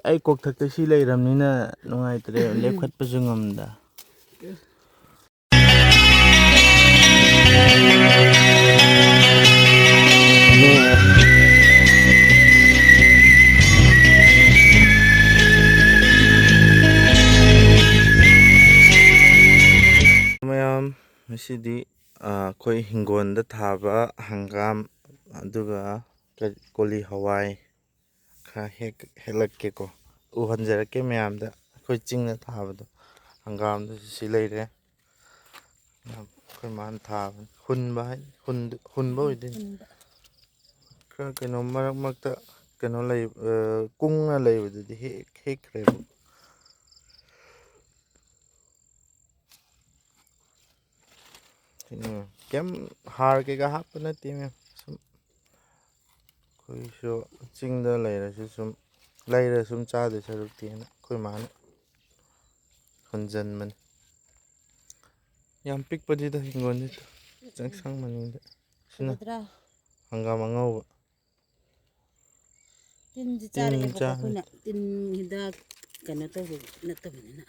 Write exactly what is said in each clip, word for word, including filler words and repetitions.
ꯑꯩ ꯀꯣꯛꯊꯛꯇ ꯁꯤ ꯂꯩꯔꯕꯅꯤꯅ ꯅꯨꯡꯉꯥꯏꯇ꯭ꯔꯦ, ꯂꯦꯞꯈꯠꯄꯁꯨ ꯉꯝꯗ꯫ ꯃꯌꯥꯝ, ꯉꯁꯤꯗꯤ, ꯑ, ꯑꯩꯈꯣꯏ ꯍꯤꯡꯒꯣꯜꯗ ꯊꯥꯕ ꯍꯪꯒꯥꯝ, ꯑꯗꯨꯒ ꯀ-, ꯀꯣꯂꯤ ꯍꯋꯥꯏ ꯈꯔ ꯍꯦꯛ-, ꯍꯦꯛꯂꯛꯀꯦꯀꯣ꯫ ꯎꯍꯟꯖꯔꯛꯀꯦ ꯃꯌꯥꯝꯗ, ꯑꯩꯈꯣꯏ ꯆꯤꯡꯗ ꯊꯥꯕꯗꯣ꯫ ꯍꯪꯒꯥꯝꯗꯨꯁꯨ ꯁꯤ ꯂꯩꯔꯦ꯫ ꯑꯩꯈꯣꯏ ꯃꯥꯅ ꯊꯥꯕꯅꯤ꯫ ꯍꯨꯟꯕ ꯍꯥꯏ-, ꯍꯨꯟ-, ꯍꯨꯟꯕ ꯑꯣꯏꯗꯣꯏꯅꯤ꯫ ꯍꯨꯟꯕ꯫ ꯈꯔ ꯀꯩꯅꯣ, ꯃꯔꯛ ꯃꯔꯛꯇ ꯀꯩꯅꯣ ꯂꯩ-, ꯑ, ꯀꯨꯡꯅ ꯂꯩꯕꯗꯨꯗꯤ ꯍꯦꯛ-, ꯍꯦꯛꯈ꯭ꯔꯦꯕ꯫ ꯎꯝ, ꯀꯩꯝ ꯍꯥꯔ ꯀꯩꯀꯥ ꯍꯥꯞꯄ ꯅꯠꯇꯦ ꯃꯦꯝ꯫ ꯁꯨꯝ ꯑꯩꯈꯣꯏꯁꯨ ꯆꯤꯡꯗ ꯂꯩꯔꯁꯨ ꯁꯨꯝ, ꯂꯩꯔ ꯁꯨꯝ ꯆꯥꯗꯣꯏ ꯁꯔꯨꯛꯇꯤꯅ ꯑꯩꯈꯣꯏ ꯃꯥꯅ ꯍꯨꯟꯖꯟꯕꯅꯤ꯫ ꯌꯥꯝ ꯄꯤꯛꯄꯗꯤꯗ ꯍꯤꯡꯒꯣꯜꯁꯤꯗ ꯆꯪꯁꯪ ꯃꯅꯤꯡꯗ꯫ ꯁꯤꯅ ꯐꯖꯗ꯭ꯔꯥ? ꯍꯪꯒꯥꯝ ꯑꯉꯧꯕ꯫ ꯇꯤꯟꯁꯤ ꯇꯤꯟ ꯆꯥꯔꯛꯑꯦꯕꯀꯣ ꯆꯥꯔꯦ꯫ ꯑꯩꯈꯣꯏꯅ ꯇꯤꯟ ꯍꯤꯗꯥꯛ ꯀꯩꯅꯣ ꯇꯧꯕ ꯅꯠꯇꯕꯅꯤꯅ꯫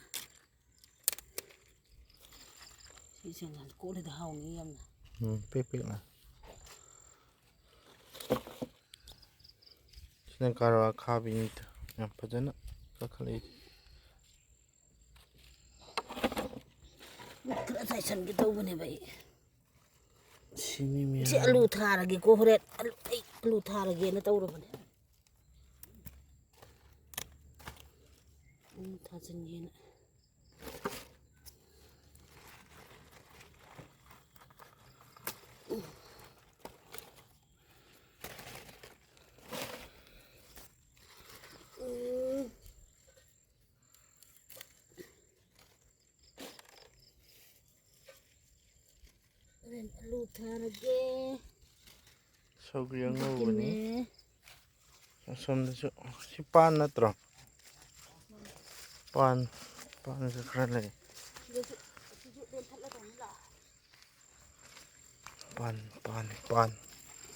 ꯁꯤ ꯁꯪꯒꯥꯝ ꯀꯣꯠꯂꯤꯗ ꯍꯥꯎꯅꯤ ꯌꯥꯝꯅ꯫ ꯎꯝ, ꯄꯤꯛ ꯄꯤꯛꯅ꯫ ꯁꯤꯅ ꯀꯥꯔꯣꯠ ꯑꯈꯥꯕꯤꯅꯤꯗ꯫ ꯌꯥꯝ ꯐꯖꯅ ꯀꯥꯈꯠꯂꯛꯏ꯫ ꯈꯔ ꯆꯥꯏꯁꯟꯒꯦ ꯇꯧꯕꯅꯦꯕ ꯑꯩ꯫ ꯁꯤꯅꯤ ꯃꯌꯥꯝ꯫ ꯁꯤ ꯑꯂꯨ ꯊꯥꯔꯒꯦꯀꯣ ꯍꯣꯔꯦꯟ꯫ ꯑꯂꯨ, ꯑꯩ ꯑꯂꯨ ꯊꯥꯔꯒꯦꯅ ꯇꯧꯔꯕꯅꯦ꯫ ꯑꯂꯨ ꯊꯥꯖꯤꯟꯒꯦꯅ꯫ ꯎꯝ꯫ ꯍꯣꯔꯦꯟ ꯑꯂꯨ ꯊꯥꯔꯒꯦ꯫ ꯁꯧꯒ꯭ꯔꯤ ꯑꯉꯧꯕꯅꯤ꯫ ꯑꯗꯨꯒꯤꯅꯦ꯫ ꯑꯁꯣꯝꯗꯁꯨ ꯁꯤ ꯄꯥꯟ ꯅꯠꯇ꯭ꯔꯣ? ꯄꯥꯟ, ꯄꯥꯟꯁꯨ ꯈꯔ ꯂꯩ꯫ ꯁꯤꯗꯁꯨ, ꯑꯁꯤꯁꯨ ꯂꯦꯟꯊꯠꯂꯗꯧꯅꯤ ꯂꯥꯛꯑꯣ꯫ ꯄꯥꯟ, ꯄꯥꯟ, ꯄꯥꯟ꯫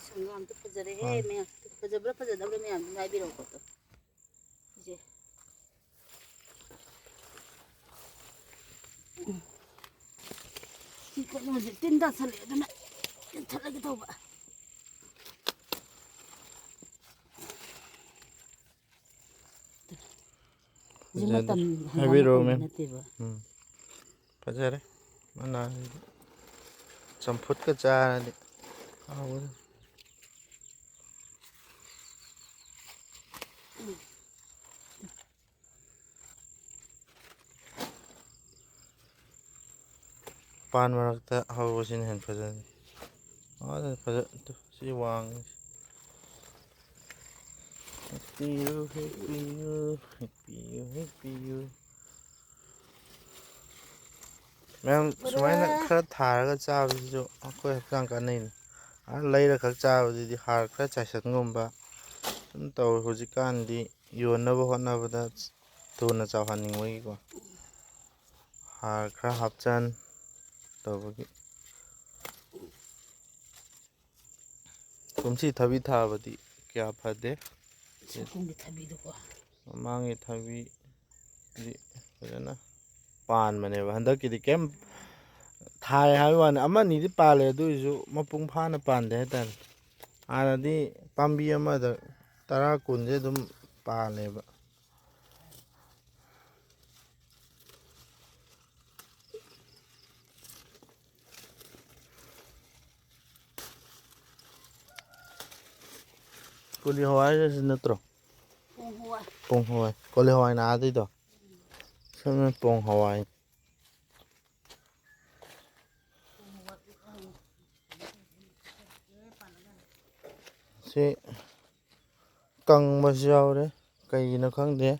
ꯁꯪꯒꯥꯝꯗꯣ ꯐꯖꯔꯦꯍꯦ ꯄꯥꯟ꯫ ꯃꯌꯥꯝ꯫ ꯐꯖꯕ꯭ꯔꯥ ꯐꯖꯗꯕ꯭ꯔꯥ ꯃꯌꯥꯝꯗꯨꯅ ꯍꯥꯏꯕꯤꯔꯛꯑꯣꯀꯣ꯫ ꯁꯤꯁꯦ ꯀꯩꯅꯣꯁꯦ ꯇꯤꯟ ꯇꯥꯁꯜꯂꯛꯑꯦ, ꯑꯗꯨꯅ ꯌꯥꯟꯊꯠꯂꯒꯦ ꯇꯧꯕ꯫ ꯍꯧꯖꯤꯛ ꯐꯖꯗꯦ꯫ ꯃꯇꯝ ꯍꯪꯒꯥꯝ ꯍꯥꯏꯕꯤꯔꯛꯑꯣ, ꯃꯇꯝꯗꯤ ꯃꯦꯝ꯫ ꯅꯠꯇꯦꯕ꯫ ꯎꯝ꯫ ꯐꯖꯔꯦ꯫ ꯃꯅꯥꯁꯤꯗꯤ ꯆꯝꯐꯨꯠꯀ ꯆꯥꯔꯗꯤ ꯍꯥꯎꯒꯗꯕꯅꯤ꯫ ꯄꯥꯟ ꯃꯔꯛꯇ ꯍꯧꯕꯁꯤꯅ ꯍꯦꯟꯅ ꯐꯖꯅꯤ꯫ ꯑꯥ, ꯐꯖ-, ꯇꯨ, ꯁꯤ ꯋꯥꯡꯉꯤ꯫ ꯍꯦꯛꯄꯤꯌꯨ, ꯍꯦꯛꯄꯤꯌꯨ, ꯍꯦꯛꯄꯤꯌꯨ, ꯍꯦꯛꯄꯤꯌꯨ꯫ ꯃꯌꯥꯝ ꯁꯨꯃꯥꯏꯅ ꯄꯨꯔꯥ ꯈꯔ ꯊꯥꯔꯒ ꯆꯥꯕꯁꯤꯁꯨ ꯑꯩꯈꯣꯏ ꯍꯛꯆꯥꯡ ꯀꯥꯟꯅꯩꯅꯤ꯫ ꯑꯥ, ꯂꯩꯔ ꯈꯛ ꯆꯥꯕꯗꯨꯗꯤ ꯍꯥꯔ ꯈꯔ ꯆꯥꯏꯁꯟꯒꯨꯝꯕ ꯑꯗꯨꯝ ꯇꯧꯋꯦ꯫ ꯍꯧꯖꯤꯛꯀꯥꯟꯗꯤ ꯌꯣꯟꯅꯕ ꯍꯣꯠꯅꯕꯗ ꯊꯨꯅ ꯆꯥꯎꯍꯟꯅꯤꯡꯕꯒꯤꯀꯣ ꯍꯥꯔ ꯈꯔ ꯍꯥꯞꯆꯟ ꯇꯧꯕꯒꯤ꯫ ꯀꯨꯝꯁꯤ ꯊꯕꯤ ꯊꯥꯕꯗꯤ ꯀꯌꯥ ꯐꯗꯦ꯫ ꯀꯨꯝꯒꯤ ꯊꯕꯤꯗꯨꯀꯣ꯫ ꯃꯃꯥꯡꯒꯤ ꯊꯕꯤꯗꯤ ꯐꯖꯅ ꯄꯥꯟꯕꯅꯦꯕ꯫ ꯍꯟꯗꯛꯀꯤꯗꯤ ꯀꯩꯝ ꯊꯥꯏ ꯍꯥꯏꯕ ꯋꯥꯅꯤ, ꯑꯃ ꯑꯅꯤꯗꯤ ꯄꯥꯜꯂꯦ, ꯑꯗꯨ ꯑꯣꯏꯔꯁꯨ ꯃꯄꯨꯡ ꯐꯥꯅ ꯄꯥꯟꯗꯦ ꯍꯥꯏꯇꯥꯔꯦ꯫ ꯍꯥꯟꯅꯗꯤ ꯄꯥꯝꯕꯤ ꯑꯃꯗ ꯇꯔꯥ ꯀꯨꯟꯁꯦ ꯑꯗꯨꯝ ꯄꯥꯜꯂꯦꯕ꯫ ꯀꯣꯂꯤ ꯍꯋꯥꯏ ꯍꯥꯏꯁꯤ ꯅꯠꯇ꯭ꯔꯣ? ꯄꯣꯡ ꯍꯋꯥꯏ꯫ ꯄꯣꯡ ꯍꯋꯥꯏ꯫ ꯀꯣꯂꯤ ꯍꯋꯥꯏꯅ ꯑꯥꯗꯩꯗꯣ꯫ ꯁꯣꯝꯅ ꯄꯣꯡ ꯍꯋꯥꯏ꯫ ꯁꯤ ꯀꯪꯕꯁꯨ ꯌꯥꯎꯔꯦ, ꯀꯩꯒꯤꯅꯣ ꯈꯪꯗꯦ꯫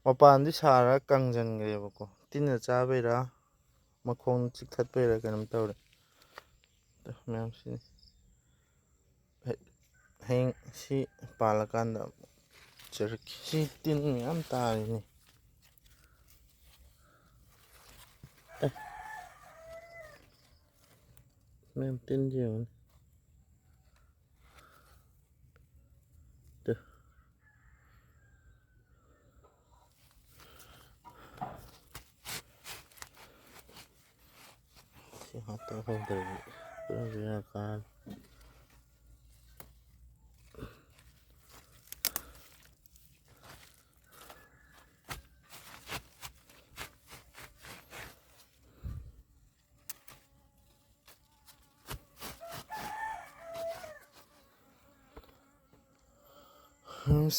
ꯃꯄꯥꯟꯗꯤ ꯁꯥꯔꯒ ꯀꯪꯁꯤꯟꯈ꯭ꯔꯦꯕꯀꯣ, ꯇꯤꯟꯅ ꯆꯥꯕꯩꯔꯥ ꯃꯈꯣꯡ ꯆꯤꯛꯊꯠꯄꯩꯔꯥ ꯀꯩꯅꯣꯝ ꯇꯧꯔꯦ꯫ ꯃꯌꯥꯝꯁꯤ ꯍꯌꯦꯡ ꯁꯤ ꯄꯥꯜꯂꯀꯥꯟꯗ ꯑꯃꯨꯛ ꯆꯤꯛꯂꯛꯀꯦ꯫ ꯁꯤ ꯇꯤꯟ ꯃꯌꯥꯝ ꯇꯥꯔꯤꯅꯤ꯫ ꯑꯦ꯫ ꯃꯌꯥꯝ ꯇꯤꯟꯁꯦ ꯌꯦꯡꯉꯨꯅꯦ꯫ ꯇꯨ꯫ ꯀꯥꯞꯍꯧꯗ꯭ꯔꯗꯤ ꯄꯨꯔꯥ ꯕꯦꯔꯥ ꯀꯥꯔꯅꯤ꯫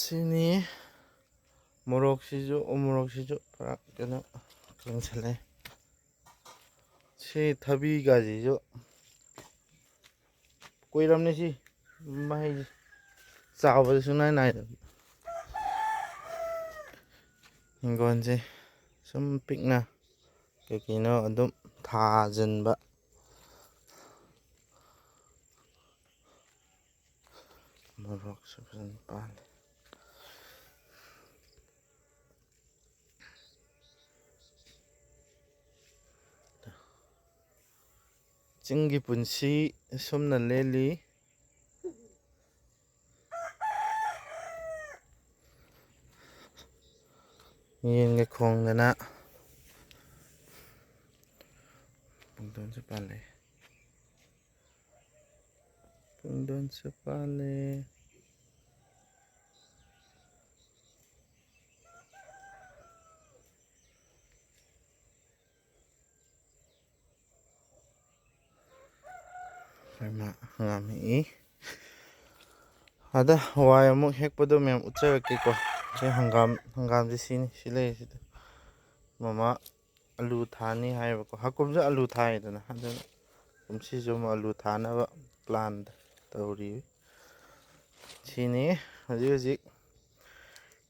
ꯁꯤꯅꯤ꯫ ꯃꯣꯔꯣꯛꯁꯤꯁꯨ, ꯎ ꯃꯣꯔꯣꯛꯁꯤꯁꯨ ꯄꯨꯔꯥ ꯀꯩꯅꯣ ꯀꯪꯁꯜꯂꯦ꯫ ꯁꯤ ꯊꯕꯤꯒꯁꯤꯁꯨ ꯀꯨꯏꯔꯝꯅꯤ ꯁꯤ ꯃꯍꯩꯁꯦ ꯆꯥꯎꯕꯗ ꯁꯨꯡꯅꯥꯏ ꯅꯥꯏꯗꯕ꯫ ꯍꯤꯡꯒꯣꯜꯁꯦ ꯁꯨꯝ ꯄꯤꯛꯅ ꯀꯩ ꯀꯩꯅꯣ ꯑꯗꯨꯝ ꯊꯥꯖꯤꯟꯕ꯫ ꯃꯣꯔꯣꯛꯁꯨ ꯐꯖꯅ ꯄꯥꯜꯂꯤ꯫ ꯆꯤꯡꯒꯤ ꯄꯨꯟꯁꯤ ꯑꯁꯨꯝꯅ ꯂꯦꯜꯂꯤ꯫ ꯌꯦꯟꯒ ꯈꯣꯡꯗꯅ꯫ ꯄꯨꯡꯗꯣꯟꯁꯨ ꯄꯥꯜꯂꯦ꯫ ꯄꯨꯡꯗꯣꯟꯁꯨ ꯄꯥꯜꯂꯦ꯫ ꯍꯪꯒꯥꯝ ꯍꯦꯛꯏ꯫ ꯑꯗ ꯍꯋꯥꯏ ꯑꯃꯨꯛ ꯍꯦꯛꯄꯗꯣ ꯃꯌꯥꯝ ꯎꯠꯆꯔꯛꯀꯦꯀꯣ꯫ ꯁꯤ ꯍꯪꯒꯥꯝ, ꯍꯪꯒꯥꯝꯁꯦ ꯁꯤꯅꯤ, ꯁꯤ ꯂꯩꯔꯤꯁꯤꯗ꯫ ꯃꯃꯥ ꯑꯂꯨ ꯊꯥꯅꯤ ꯍꯥꯏꯌꯦꯕꯀꯣ꯫ ꯍꯥꯀꯨꯝꯁꯨ ꯑꯂꯨ ꯊꯥꯏꯗꯅ, ꯑꯗꯨꯅ ꯀꯨꯝꯁꯤꯁꯨ ꯑꯃꯨꯛ ꯑꯂꯨ ꯊꯥꯅꯕ plan ꯇꯧꯔꯤ꯫ ꯁꯤꯅꯤ ꯍꯧꯖꯤꯛ ꯍꯧꯖꯤꯛ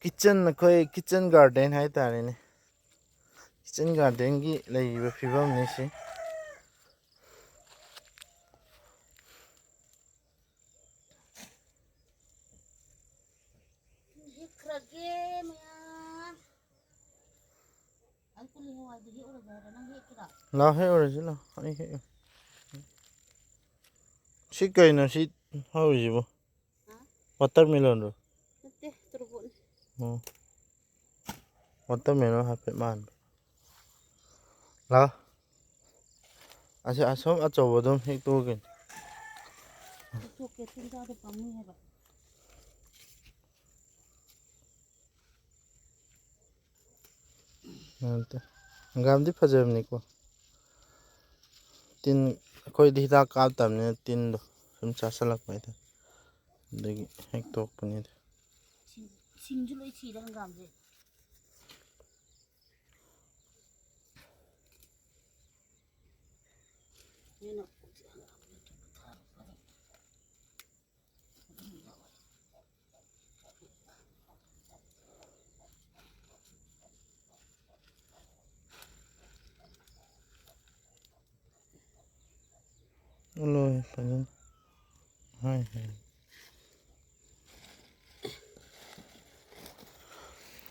kitchen, ꯑꯩꯈꯣꯏ kitchen garden ꯍꯥꯏꯇꯥꯔꯦꯅꯦ꯫ Kitchen gardenꯒꯤ ꯂꯩꯔꯤꯕ ꯐꯤꯕꯝꯅꯤ ꯁꯤ꯫ ꯍꯦꯛꯈ꯭ꯔꯒꯦ ꯃꯌꯥꯝ꯫ ꯑꯩ ꯀꯨꯂꯤ ꯍꯋꯥꯏꯗꯨ ꯍꯦꯛꯎꯔꯒꯦ ꯍꯥꯏꯔꯣ? ꯅꯪ ꯍꯦꯛꯀꯦꯔꯣ? ꯂꯥꯎ, ꯍꯦꯛꯎꯔꯁꯤ ꯂꯥꯎ, ꯑꯩ ꯍꯦꯛ꯫ ꯁꯤ ꯀꯩꯅꯣ ꯁꯤ ꯍꯧꯔꯤꯁꯤꯕꯨ? ꯍꯥ? Watermelonꯔꯣ? ꯅꯠꯇꯦ, ꯇꯣꯔꯕꯣꯠꯅꯤ꯫ ꯑꯣ꯫ Watermelon ꯍꯥꯏꯐꯦꯠ ꯃꯥꯟꯕ꯫ ꯂꯥꯎ꯫ ꯑꯁꯤ ꯑꯁꯣꯝ ꯑꯆꯧꯕ ꯑꯗꯨꯝ ꯍꯦꯛꯇꯣꯛꯑꯒꯦ꯫ ꯍꯦꯛꯇꯣꯛꯀꯦ, ꯇꯤꯟ ꯆꯥꯗ ꯄꯥꯝꯃꯨꯏ ꯍꯥꯏꯕ꯫ ꯅꯠꯇꯦ꯫ ꯍꯪꯒꯥꯝꯗꯤ ꯐꯖꯕꯅꯤꯀꯣ꯫ ꯇꯤꯟ, ꯑꯩꯈꯣꯏꯗꯤ ꯍꯤꯗꯥꯛ ꯀꯥꯞꯇꯕꯅꯤꯅ ꯇꯤꯟꯗꯣ ꯁꯨꯝ ꯆꯥꯁꯤꯜꯂꯛꯄ ꯍꯥꯏꯇꯥꯔꯦ꯫ ꯑꯗꯨꯒꯤ ꯍꯦꯛꯇꯣꯛꯄꯅꯤꯗ꯫ ꯁꯤꯡ-, ꯁꯤꯡꯁꯨ ꯂꯣꯏ ꯁꯤꯔꯦ ꯍꯪꯒꯥꯝꯁꯦ꯫ ꯑꯗꯨꯅ ꯍꯧꯖꯤꯛ ꯍꯪꯒꯥꯝ ꯊꯥꯕ ꯐꯔꯦ꯫ ꯂꯣꯏ ꯐꯖꯅ ꯍꯥꯏ ꯍꯥꯏ꯫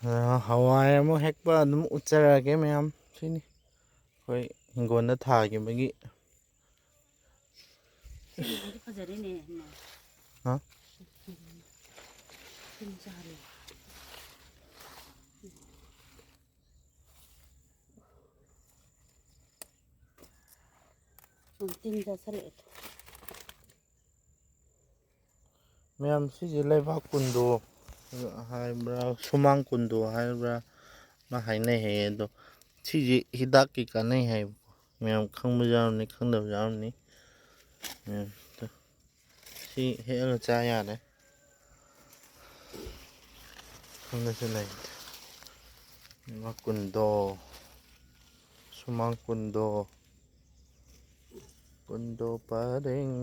ꯑ, ꯍꯋꯥꯏ ꯑꯃꯨꯛ ꯍꯦꯛꯄ ꯑꯗꯨꯝ ꯎꯠꯆꯔꯛꯑꯒꯦ ꯃꯌꯥꯝ꯫ ꯁꯤꯅꯤ ꯑꯩꯈꯣꯏ ꯍꯤꯡꯒꯣꯜꯗ ꯊꯥꯈꯤꯕꯒꯤ꯫ ꯁꯤꯅꯗꯤ ꯐꯖꯔꯦꯅꯦ, ꯏꯃꯥ꯫ ꯍꯥ? ꯇꯤꯟ ꯆꯥꯔꯦ꯫ ꯎꯝ, ꯇꯤꯟ ꯆꯥꯁꯜꯂꯛꯑꯦ꯫ ꯃꯌꯥꯝ, ꯁꯤꯁꯦ ꯂꯩꯕꯥꯛ ꯀꯨꯟꯗꯣ ꯍꯥꯏꯕ꯭ꯔꯥ, ꯁꯨꯃꯥꯡ ꯀꯨꯟꯗꯣ ꯍꯥꯏꯕ꯭ꯔꯥ, ꯑꯃ ꯍꯥꯏꯅꯩ ꯍꯥꯏꯌꯦ꯫ ꯑꯗꯣ ꯁꯤꯁꯦ ꯍꯤꯗꯥꯛꯀꯤ ꯀꯥꯟꯅꯩ ꯍꯥꯏꯌꯦꯕꯀꯣ꯫ ꯃꯌꯥꯝ ꯈꯪꯕꯁꯨ ꯌꯥꯎꯔꯝꯅꯤ, ꯈꯪꯗꯕꯁꯨ ꯌꯥꯎꯔꯝꯅꯤ꯫ ꯃꯌꯥꯝ ꯁꯤ ꯍꯦꯛꯑꯒ ꯆꯥ ꯌꯥꯔꯦ꯫ ꯁꯣꯝꯗꯁꯨ ꯂꯩ꯫ ꯂꯩꯕꯥꯛ ꯀꯨꯟꯗꯣ, ꯁꯨꯃꯥꯡ ꯀꯨꯟꯗꯣ, ꯀꯨꯟꯗꯣ ꯄꯔꯦꯡ꯫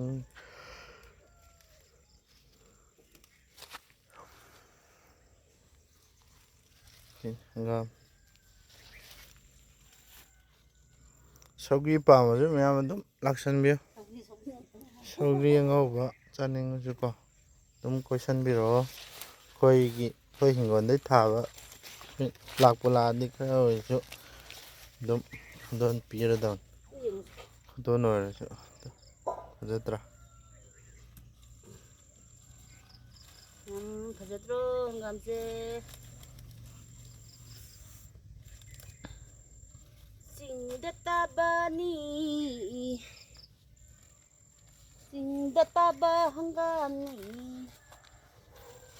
ꯁꯤ ꯍꯪꯒꯥꯝ꯫ ꯁꯧꯒ꯭ꯔꯤ ꯄꯥꯝꯃꯁꯨ ꯃꯌꯥꯝ ꯑꯗꯨꯝ ꯂꯥꯛꯁꯟꯕꯤꯌꯨ꯫ ꯁꯧꯒ꯭ꯔꯤ ꯁꯧꯒ꯭ꯔꯤ ꯑꯉꯧꯕ ꯆꯥꯅꯤꯡꯉꯁꯨꯀꯣ, ꯑꯗꯨꯝ ꯀꯣꯏꯁꯟꯕꯤꯔꯛꯑꯣ꯫ ꯑꯩꯈꯣꯏꯒꯤ, ꯑꯩꯈꯣꯏ ꯍꯤꯡꯒꯣꯜꯗꯩ ꯊꯥꯕ ꯂꯥꯛꯄꯨ ꯂꯥꯛꯑꯗꯤ ꯈꯔ ꯑꯣꯏꯔꯁꯨ ꯑꯗꯨꯝ ꯈꯨꯗꯣꯜ ꯄꯤꯔꯗꯧꯅꯤ꯫ ꯈꯨꯗꯣꯜ ꯑꯣꯏꯔꯁꯨ꯫ ꯐꯖꯗ꯭ꯔꯥ? ꯎꯝ, ꯐꯖꯗ꯭ꯔꯣ ꯍꯪꯒꯥꯝꯁꯦ? ꯆꯤꯡ ꯆꯤꯡꯗ ꯇꯥꯕꯅꯤ, ꯆꯤꯡꯗ ꯇꯥꯕ ꯍꯪꯒꯥꯝꯅꯤ꯫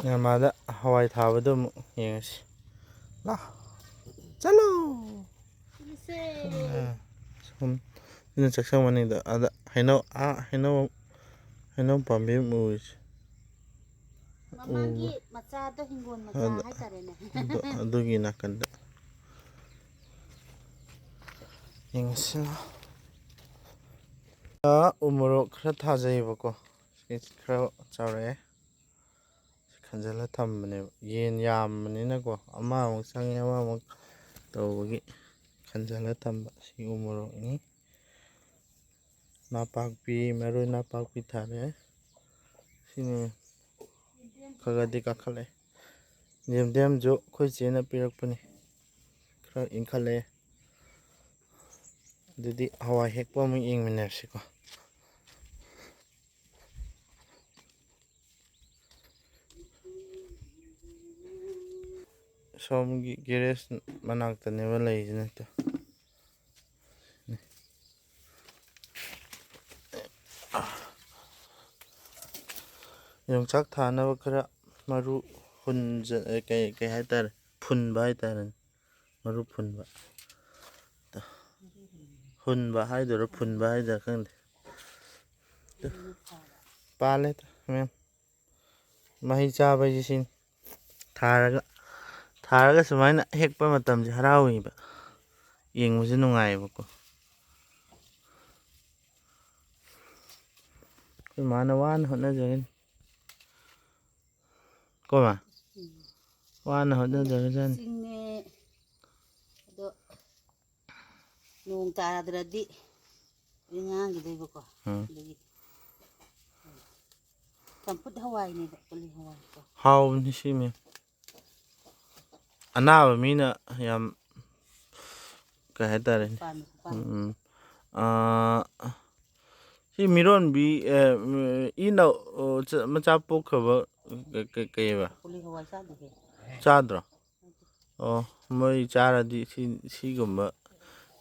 ꯅꯃꯥꯗ ꯍꯋꯥꯏ ꯊꯥꯕꯗꯣ ꯑꯃꯨꯛ ꯌꯦꯡꯉꯁꯤ꯫ ꯂꯥ, ꯆꯠꯂꯣ꯫ ꯁꯤꯁꯦ꯫ ꯑꯥ, ꯁꯣꯝ, ꯁꯤꯅ ꯆꯥꯛꯁꯪ ꯃꯅꯤꯡꯗ꯫ ꯑꯗ ꯍꯩꯅꯧ, ꯑꯥ, ꯍꯩꯅꯧ, ꯍꯩꯅꯧ ꯄꯥꯝꯕꯤ ꯑꯃ ꯎꯔꯤꯁꯦ꯫ ꯃꯃꯥꯡꯒꯤ ꯎꯕ꯫ ꯃꯆꯥꯗꯣ, ꯍꯤꯡꯒꯣꯜ ꯃꯆꯥ ꯑꯗ, ꯍꯥꯏꯇꯥꯔꯦꯅꯦ꯫ ꯑꯗꯨ, ꯑꯗꯨꯒꯤ ꯅꯥꯀꯟꯗ꯫ ꯌꯦꯡꯉꯁꯤ ꯂꯥꯎ꯫ ꯑꯥ, ꯎ ꯃꯣꯔꯣꯛ ꯈꯔ ꯊꯥꯖꯩꯌꯦꯕꯀꯣ꯫ ꯁꯤ ꯈꯔ ꯆꯥꯎꯔꯛꯑꯦ꯫ ꯁꯤ ꯈꯟꯖꯤꯜꯂ ꯊꯝꯕꯅꯦꯕ꯫ ꯌꯦꯟ ꯌꯥꯝꯕꯅꯤꯅꯀꯣ, ꯑꯃꯃꯨꯛ ꯆꯪꯉꯤ, ꯑꯃꯃꯨꯛ ꯇꯧꯕꯒꯤ ꯈꯟꯖꯤꯜꯂ ꯊꯝꯕ꯫ ꯁꯤ ꯎ ꯃꯣꯔꯣꯛꯅꯤ꯫ ꯅꯥꯄꯥꯛꯄꯤ, ꯃꯔꯣꯏ ꯅꯥꯄꯥꯛꯄꯤ ꯊꯥꯔꯦ꯫ ꯁꯤꯅꯤ ꯈꯔ ꯈꯔꯗꯤ ꯀꯥꯈꯠꯂꯛꯑꯦ꯫ ꯌꯦꯟꯗꯦꯝꯁꯨ ꯑꯩꯈꯣꯏ ꯆꯦꯅ ꯄꯤꯔꯛꯄꯅꯤ꯫ ꯈꯔ ꯏꯟꯈꯠꯂꯛꯑꯦ꯫ ꯑꯗꯨꯗꯤ ꯍꯋꯥꯏ ꯍꯦꯛꯄ ꯑꯃꯨꯛ ꯌꯦꯡꯃꯤꯟꯅꯔꯁꯤꯀꯣ꯫ ꯁꯣꯝꯒꯤ ꯒꯦꯔꯦꯖ ꯃꯅꯥꯛꯇꯅꯦꯕ ꯂꯩꯔꯤꯁꯤꯅ꯫ ꯇꯨ꯫ ꯌꯣꯡꯆꯥꯛ ꯊꯥꯅꯕ ꯈꯔ ꯃꯔꯨ ꯍꯨꯟꯖ-, ꯑꯦ, ꯀꯩ, ꯀꯩ ꯍꯥꯏꯇꯥꯔꯦ? ꯐꯨꯟꯕ ꯍꯥꯏꯇꯥꯔꯦꯅꯦ꯫ ꯃꯔꯨ ꯐꯨꯟꯕ꯫ ꯍꯨꯟꯕ ꯍꯥꯏꯗꯣꯏꯔꯥ, ꯐꯨꯟꯕ ꯍꯥꯏꯗꯣꯏꯔꯥ ꯈꯪꯗꯦ꯫ ꯄꯥꯜꯂꯦ, ꯃꯌꯥꯝ꯫ ꯃꯍꯩ ꯆꯥꯕ ꯍꯥꯏꯁꯦ ꯁꯤꯅꯤ꯫ ꯊꯥꯔꯒ, ꯊꯥꯔꯒ ꯁꯨꯃꯥꯏꯅ ꯍꯦꯛꯄ ꯃꯇꯝꯁꯦ ꯍꯔꯥꯎꯋꯦꯕ꯫ ꯌꯦꯡꯕꯁꯨ ꯅꯨꯡꯉꯥꯏꯌꯦꯕꯀꯣ꯫ ꯑꯩꯈꯣꯏ ꯃꯥꯅ ꯋꯥꯅ ꯍꯣꯠꯅꯖꯔꯤꯅꯤ꯫ ꯀꯣ ꯃꯥ? ꯎꯝ꯫ ꯋꯥꯅ ꯍꯣꯠꯅꯖꯔꯖꯥꯠꯅꯤ꯫ ꯆꯤꯡꯅꯦ꯫ ꯑꯗꯣ ꯅꯣꯡ ꯇꯥꯗ꯭ꯔꯗꯤ ꯂꯣꯏ ꯉꯥꯡꯈꯤꯗꯣꯏꯕꯀꯣ꯫ ꯎꯝ꯫ ꯑꯗꯨꯒꯤ ꯆꯝꯐꯨꯠ ꯍꯋꯥꯏꯅꯦꯕ, ꯀꯣꯂꯤ ꯍꯋꯥꯏꯀꯣ꯫ ꯍꯥꯎꯕꯅꯤ ꯁꯤ, ꯃꯦꯝ꯫ ꯑꯅꯥꯕ ꯃꯤꯅ ꯌꯥꯝ, ꯀꯩ ꯍꯥꯏꯇꯥꯔꯦꯅꯦ? ꯄꯥꯝꯃꯤ, ꯄꯥꯝꯃꯤ꯫ ꯎꯝ, ꯎꯝ꯫ ꯑꯥ, ꯁꯤ ꯃꯤꯔꯣꯟꯕꯤ, ꯑꯦ, ꯏ ꯅꯧ-, ꯑꯣ, ꯆ-, ꯃꯆꯥ ꯄꯣꯛꯈ꯭ꯔꯕ ꯀ-, ꯀ-, ꯀꯩꯕ? ꯀꯣꯂꯤ ꯍꯋꯥꯏ ꯆꯥꯗꯦꯍꯦ꯫ ꯆꯥꯗ꯭ꯔꯣ? ꯑꯣ, ꯃꯣꯏ ꯆꯥꯔꯗꯤ ꯁꯤ, ꯁꯤꯒꯨꯝꯕ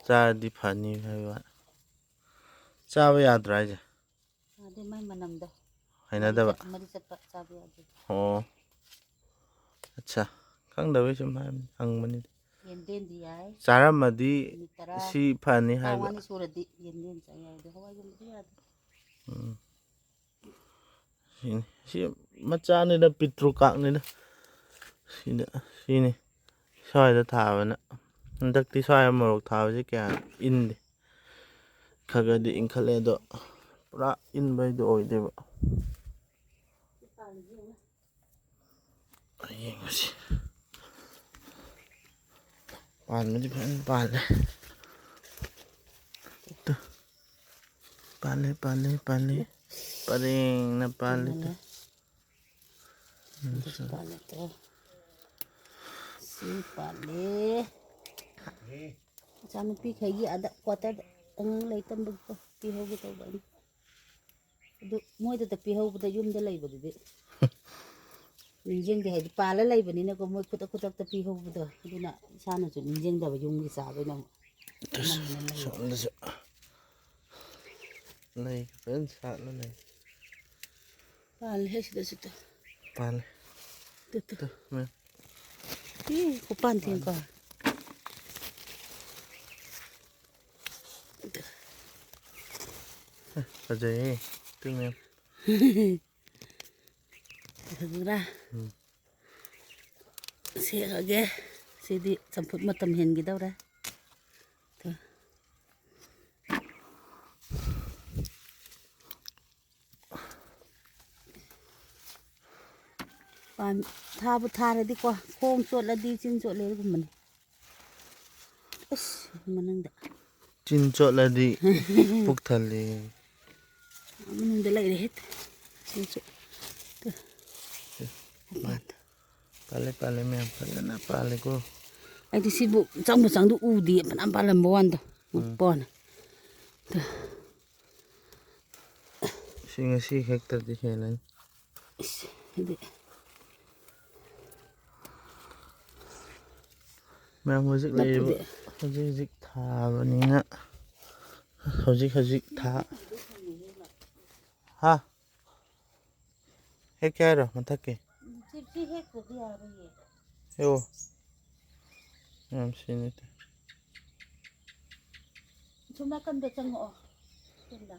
ꯆꯥꯔꯗꯤ ꯐꯅꯤ ꯍꯥꯏꯕ ꯋꯥꯅꯤ꯫ ꯆꯥꯕ ꯌꯥꯗ꯭ꯔꯣ ꯍꯥꯏꯁꯦ? ꯌꯥꯗꯦ, ꯃꯥꯏ ꯃꯅꯝꯗꯣ꯫ ꯍꯩꯅꯗꯕ? ꯃꯔꯤ ꯆꯠ-, ꯃꯔꯤ ꯆꯠꯄ ꯆꯥꯕ ꯌꯥꯗꯦ꯫ ꯑꯣ꯫ ꯑꯠꯆꯥ꯫ ꯈꯪꯗꯕꯩ ꯁꯨꯝ ꯍꯥꯏꯕꯅꯤ, ꯍꯪꯕꯅꯤꯗ꯫ ꯌꯦꯟꯗꯦꯝꯗꯤ ꯌꯥꯏ꯫ ꯆꯥꯔꯝꯃꯗꯤ ꯅꯨꯃꯤꯠ ꯇꯔꯥ, ꯁꯤ ꯐꯅꯤ ꯍꯥꯏꯕ꯫ ꯇꯔꯥꯃꯉꯥꯅꯤ ꯁꯨꯔꯗꯤ ꯌꯦꯟꯗꯦꯝ ꯆꯥ ꯌꯥꯏ꯫ ꯑꯗꯣ ꯍꯋꯥꯏꯒꯨꯝꯕꯗꯤ ꯌꯥꯗꯦ꯫ ꯎꯝ꯫ ꯁꯤꯅꯤ꯫ ꯁꯤ ꯃꯆꯥꯅꯤꯗ, ꯄꯤꯇ꯭ꯔꯨ ꯀꯥꯛꯅꯤꯗ꯫ ꯁꯤꯗ, ꯁꯤꯅꯤ꯫ ꯁ꯭ꯋꯥꯏꯗ ꯊꯥꯕꯅ꯫ ꯍꯟꯗꯛꯇꯤ ꯁ꯭ꯋꯥꯏꯗ ꯃꯣꯔꯣꯛ ꯊꯥꯕꯁꯦ ꯀꯌꯥ ꯏꯟꯗꯦ꯫ ꯈꯔ ꯈꯔꯗꯤ ꯏꯟꯈꯠꯂꯦ, ꯑꯗꯣ ꯄꯨꯔꯥ ꯏꯟꯕꯩꯗꯤ ꯑꯣꯏꯗꯦꯕ꯫ ꯌꯦꯡꯉꯁꯤ꯫ ꯄꯥꯟꯕꯗꯤ ꯐꯖꯅ ꯄꯥꯜꯂꯦ꯫ ꯇꯨ꯫ ꯄꯥꯜꯂꯦ, ꯄꯥꯜꯂꯦ, ꯄꯥꯜꯂꯦ꯫ ꯄꯔꯦꯡꯅ ꯄꯥꯜꯂꯦ, ꯇꯨ꯫ ꯄꯥꯜꯂꯦ꯫ ꯎꯝ, ꯑꯗꯨꯁꯨ ꯁꯤ꯫ ꯄꯥꯜꯂꯦ, ꯇꯨ꯫ ꯁꯤ ꯄꯥꯜꯂꯦ꯫ ꯏꯆꯥꯅꯨꯄꯤꯈꯩꯒꯤ ꯑꯥꯗ ꯀ꯭ꯋꯥꯇꯔꯗ ꯑꯉꯥꯡ ꯂꯥꯏꯔꯤꯛ ꯇꯝꯕꯒꯤꯀꯣ ꯄꯤꯍꯧꯒꯦ ꯇꯧꯕ ꯑꯩꯅ꯫ ꯑꯗꯨ ꯃꯣꯏꯗꯇ ꯄꯤꯍꯧꯕꯗ ꯌꯨꯝꯗ ꯂꯩꯕꯗꯨꯗꯤ ꯅꯤꯡꯁꯤꯡꯗꯦ, ꯍꯥꯏꯗꯤ ꯄꯥꯜꯂ ꯂꯩꯕꯅꯤꯅꯀꯣ, ꯃꯣꯏ ꯈꯨꯗꯛ ꯈꯨꯗꯛꯇ ꯄꯤꯍꯧꯕꯗꯣ, ꯑꯗꯨꯅ ꯏꯁꯥꯅꯁꯨ ꯅꯤꯡꯁꯤꯡꯗꯕ ꯌꯨꯝꯒꯤ ꯆꯥꯕꯩꯅ ꯑꯃꯨꯛ꯫ ꯑꯃꯅꯤꯅ ꯂꯩ꯫ ꯁꯣꯝꯗꯁꯨ ꯂꯩ ꯐꯖꯅ ꯁꯥꯠꯂ ꯂꯩ꯫ ꯄꯥꯜꯂꯦꯍꯦ ꯁꯤꯗꯁꯨ ꯇꯨ꯫ ꯄꯥꯜꯂꯦ꯫ Two, two. ꯇꯨ, ꯃꯌꯥꯝ꯫ ꯏ, ꯈꯨꯄꯥꯟ ꯊꯦꯡꯀꯣ꯫ ꯐꯖꯩꯌꯦ꯫ ꯇꯨ, ꯃꯌꯥꯝ꯫ ꯐꯖꯗ꯭ꯔꯥ? ꯎꯝ꯫ ꯁꯦꯡꯉꯒꯦ꯫ ꯁꯤꯗꯤ ꯆꯝꯐꯨꯠ ꯃꯇꯝ ꯍꯦꯟꯒꯗꯧꯔꯦ꯫ ꯇꯨ꯫ ꯄꯥꯟ-, ꯊꯥꯕꯨ ꯊꯥꯔꯗꯤꯀꯣ, ꯈꯣꯡ ꯆꯣꯠꯂꯗꯤ ꯆꯤꯟ ꯆꯣꯠꯂꯦ ꯑꯗꯨꯒꯨꯝꯕꯅꯤ꯫ ꯑꯁ, ꯃꯅꯨꯡꯗ꯫ ꯆꯤꯟ ꯆꯣꯠꯂꯗꯤ ꯄꯨꯛ ꯊꯜꯂꯦ꯫ ꯃꯅꯨꯡꯗ ꯂꯩꯔꯦ ꯍꯦꯛꯇ꯫ ꯆꯤꯟ ꯆꯣꯠ-, ꯇꯨ꯫ ꯃꯄꯥꯟꯗ꯫ ꯄꯥꯜꯂꯦ, ꯄꯥꯜꯂꯦ ꯃꯌꯥꯝ, ꯐꯖꯅ ꯄꯥꯜꯂꯦꯀꯣ꯫ ꯑꯩꯗꯤ ꯁꯤꯕꯨ ꯆꯪꯕꯨ ꯆꯪꯗꯨ ꯎꯗꯦ, ꯐꯅꯌꯥꯝ ꯄꯥꯜꯂꯝꯕ ꯋꯥꯅꯤꯗ꯫ ꯎꯝ꯫ ꯃꯄꯥꯟ꯫ ꯇꯨ꯫ ꯁꯤ ꯉꯁꯤ ꯍꯦꯛꯇꯗꯤ ꯍꯦꯜꯂꯅꯤ꯫ ꯏꯁ, ꯁꯤꯗꯤ꯫ ꯃꯌꯥꯝ ꯍꯧꯖꯤꯛ ꯂꯩꯔꯤꯕ, ꯂꯐꯨꯗꯤ꯫ ꯍꯧꯖꯤꯛ ꯍꯧꯖꯤꯛ ꯊꯥꯕꯅꯤꯅ ꯍꯧꯖꯤꯛ ꯍꯧꯖꯤꯛ ꯊꯥ꯫ ꯍꯥ? ꯍꯦꯛꯀꯦ ꯍꯥꯏꯔꯣ ꯃꯊꯛꯀꯤ? ꯁꯤ, ꯁꯤ ꯍꯦꯛꯇ꯭ꯔꯗꯤ ꯌꯥꯔꯣꯏꯌꯦ꯫ ꯍꯦꯛꯑꯣ꯫ ꯌꯥꯝ ꯁꯤꯅꯤꯗ꯫ ꯁꯣꯝ ꯅꯥꯀꯟꯗ ꯆꯪꯉꯛꯑꯣ꯫ ꯁꯣꯝꯗ꯫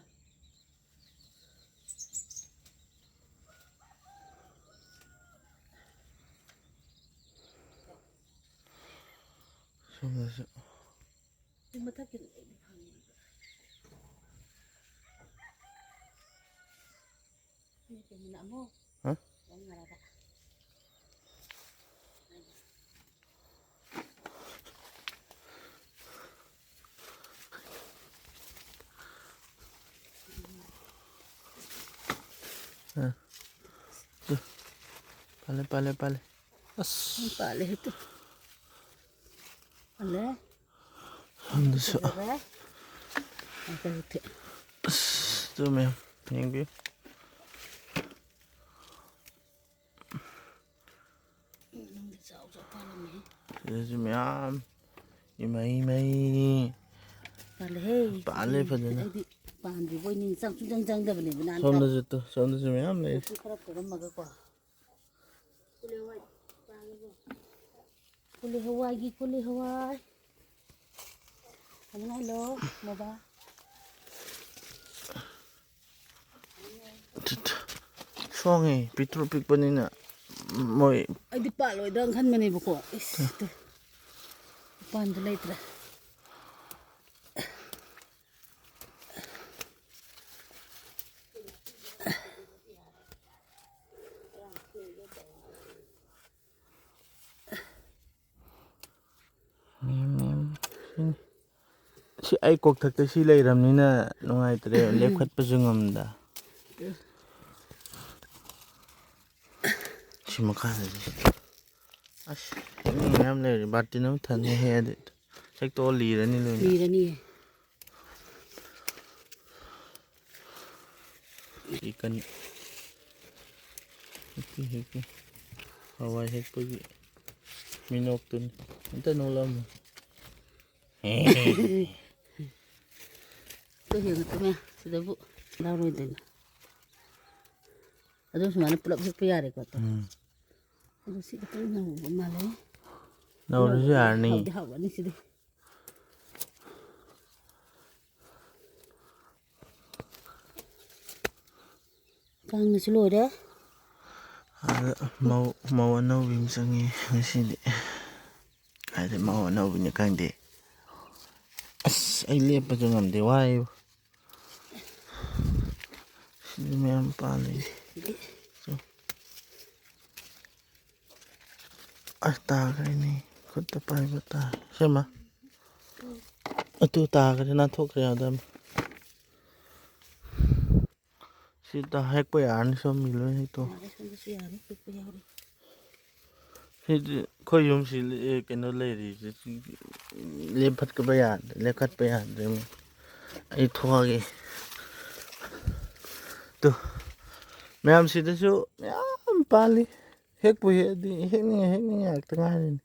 ꯁꯣꯝꯗꯁꯨ꯫ ꯁꯤ ꯃꯊꯛꯀꯤꯗꯨ ꯑꯩꯗꯤ ꯐꯪꯉꯦ꯫ ꯁꯤ ꯀꯩꯅꯣꯅ ꯑꯃꯨꯛ ꯍꯥ? ꯂꯧꯅꯔꯒ꯫ ꯑ, ꯇꯨ, ꯄꯥꯜꯂꯦ, ꯄꯥꯜꯂꯦ, ꯄꯥꯜꯂꯦ꯫ ꯑꯁ꯫ ꯄꯥꯜꯂꯦ ꯇꯨ꯫ ꯄꯥꯜꯂꯦ꯫ ꯁꯣꯝꯗꯁꯨ꯫ ꯐꯖꯔꯦ꯫ ꯑꯗꯨꯗꯤ꯫ ꯑꯁ, ꯇꯨ ꯃꯌꯥꯝ ꯌꯦꯡꯕꯤꯌꯨ꯫ ꯎꯝ, ꯅꯪꯗꯤ ꯆꯥꯎ ꯆꯥꯎ ꯄꯥꯜꯂꯝꯃꯦꯍꯦ꯫ ꯁꯤꯗꯁꯨ ꯃꯌꯥꯝ꯫ ꯏꯃꯩ ꯃꯩ꯫ ꯄꯥꯜꯂꯦꯍꯦ꯫ ꯄꯥꯜꯂꯦ ꯐꯖꯅ꯫ ꯑꯩꯗꯤ ꯄꯥꯟꯗ꯭ꯔꯤꯕꯣꯏ ꯅꯤꯡ-, ꯆꯪ-, ꯁꯨꯡꯆꯪ ꯆꯪꯗꯕꯅꯦꯕ ꯅꯍꯥꯟ ꯊꯥꯎ꯫ ꯁꯣꯝꯗꯁꯨ ꯇꯨ, ꯁꯣꯝꯗꯁꯨ ꯃꯌꯥꯝ ꯂꯩ꯫ ꯀꯣꯕꯤ ꯈꯔ ꯄꯨꯔꯝꯃꯒꯀꯣ꯫ ꯀꯣꯂꯤ ꯍꯋꯥꯏꯒꯤ, ꯀꯣꯂꯤ ꯍꯋꯥꯏ꯫ ꯐꯖꯅ ꯍꯜꯂꯣ, ꯕꯕꯥ꯫ ꯁꯣꯡꯉꯦ, ꯄꯤꯛꯇ꯭ꯔꯨ ꯄꯤꯛꯄꯅꯤꯅ ꯃꯣꯏ꯫ ꯑꯩꯗꯤ ꯄꯥꯜꯂꯣꯏꯗ꯭ꯔꯥ ꯈꯟꯕꯅꯦꯕꯀꯣ꯫ ꯏꯁ, ꯇꯨ꯫ ꯄꯥꯟꯕ ꯂꯩꯇ꯭ꯔꯦ꯫ ꯃꯌꯥꯝ, ꯃꯌꯥꯝ꯫ ꯁꯤ, ꯁꯤ ꯑꯩ ꯀꯣꯛꯊꯛꯇ ꯁꯤ ꯂꯩꯔꯕꯅꯤꯅ ꯅꯨꯡꯉꯥꯏꯇ꯭ꯔꯦ, ꯂꯦꯞꯈꯠꯄꯁꯨ ꯉꯝꯗ꯫ ꯁꯤ ꯃꯈꯥꯗꯗꯤ꯫ ꯑꯁ, ꯃꯤ ꯃꯌꯥꯝ ꯂꯩꯔꯦ꯫ ꯕꯥꯔꯇꯤꯟ ꯑꯃ ꯊꯟꯅꯤ ꯍꯦꯛꯑꯗꯤ꯫ ꯍꯦꯛꯇꯣꯛꯑ ꯂꯤꯔꯅꯤ ꯂꯣꯏꯅ꯫ ꯂꯤꯔꯅꯤꯌꯦ꯫ ꯆꯤꯀꯟ꯫ ꯍꯦꯛꯄꯤ, ꯍꯦꯛꯄꯤ꯫ ꯍꯋꯥꯏ ꯍꯦꯛꯄꯒꯤ ꯃꯤꯅꯣꯛꯇꯨꯅꯤ꯫ ꯑꯝꯇ ꯅꯣꯛꯂꯛꯑꯝꯃꯨ꯫ ꯇꯨ ꯍꯦꯟꯅ ꯇꯨꯝꯃꯦ꯫ ꯁꯤꯗꯕꯨ ꯂꯥꯎꯔꯣꯏꯗꯣꯏꯅꯣ? ꯑꯗꯨꯝ ꯁꯨꯃꯥꯏꯅ ꯄꯨꯂꯞ ꯍꯦꯛꯄ ꯌꯥꯔꯦꯀꯣ꯫ ꯇꯣ꯫ ꯎꯝ꯫ ꯑꯗꯣ ꯁꯤ ꯈꯤꯇꯪ ꯅꯧꯕ ꯃꯥꯜꯂꯦ꯫ ꯅꯧꯔꯁꯨ ꯌꯥꯔꯅꯤ꯫ ꯍꯥꯎꯗꯤ ꯍꯥꯎꯒꯅꯤ ꯁꯤꯗꯤ꯫ ꯀꯥꯡꯅꯁꯨ ꯂꯣꯏꯔꯦ꯫ ꯑꯗ ꯃꯧ, ꯃꯧ ꯑꯅꯧꯕꯤ ꯑꯃ ꯆꯪꯉꯤ ꯉꯁꯤꯗꯤ꯫ ꯍꯥꯏꯗꯤ ꯃꯧ ꯑꯅꯧꯕꯤꯅꯤ ꯈꯪꯗꯦ꯫ ꯑꯁ, ꯑꯩ ꯂꯦꯞꯄꯁꯨ ꯉꯝꯗꯦ, ꯋꯥꯏꯕ꯫ ꯁꯤꯗꯤ ꯃꯌꯥꯝ ꯄꯥꯜꯂꯤ꯫ ꯑꯁ, ꯇꯥꯈ꯭ꯔꯦꯅꯦ꯫ ꯈꯨꯠꯇ ꯄꯥꯏꯕ ꯇꯥ-, ꯁꯦꯝꯃ꯫ ꯑꯗꯨ ꯇꯥꯈ꯭ꯔꯦ, ꯅꯥꯟꯊꯣꯛꯈ꯭ꯔꯦ ꯌꯥꯗꯕ꯫ ꯁꯤ ꯇ-, ꯍꯦꯛꯄ ꯌꯥꯔꯅꯤ, ꯁꯣꯝꯒꯤ ꯂꯣꯏ ꯍꯦꯛꯇꯣ꯫ ꯌꯥꯔꯦ, ꯁꯣꯝꯗꯁꯨ ꯌꯥꯔꯦ, ꯍꯦꯛꯄ ꯌꯥꯎꯔꯦ꯫ ꯁꯤꯗꯤ ꯑꯩꯈꯣꯏ ꯌꯨꯝꯁꯤ, ꯑꯦ, ꯀꯩꯅꯣ ꯂꯩꯔꯤꯁꯦ, ꯁꯤ ꯂꯦꯞꯈꯠꯄ ꯌꯥꯗ꯭ꯔꯦ, ꯂꯦꯞꯈꯠꯄ ꯌꯥꯗ꯭ꯔꯦ꯫ ꯑꯩ ꯊꯣꯛꯑꯒꯦ꯫ ꯇꯨ, ꯃꯌꯥꯝ ꯁꯤꯗꯁꯨ ꯃꯌꯥꯝ ꯄꯥꯜꯂꯤ꯫ ꯍꯦꯛꯄꯨ ꯍꯦꯛꯑꯗꯤ ꯍꯦꯛꯅꯤꯡꯉ ꯍꯦꯛꯅꯤꯡꯉ ꯉꯥꯛꯇ ꯉꯥꯏꯔꯤꯅꯤ꯫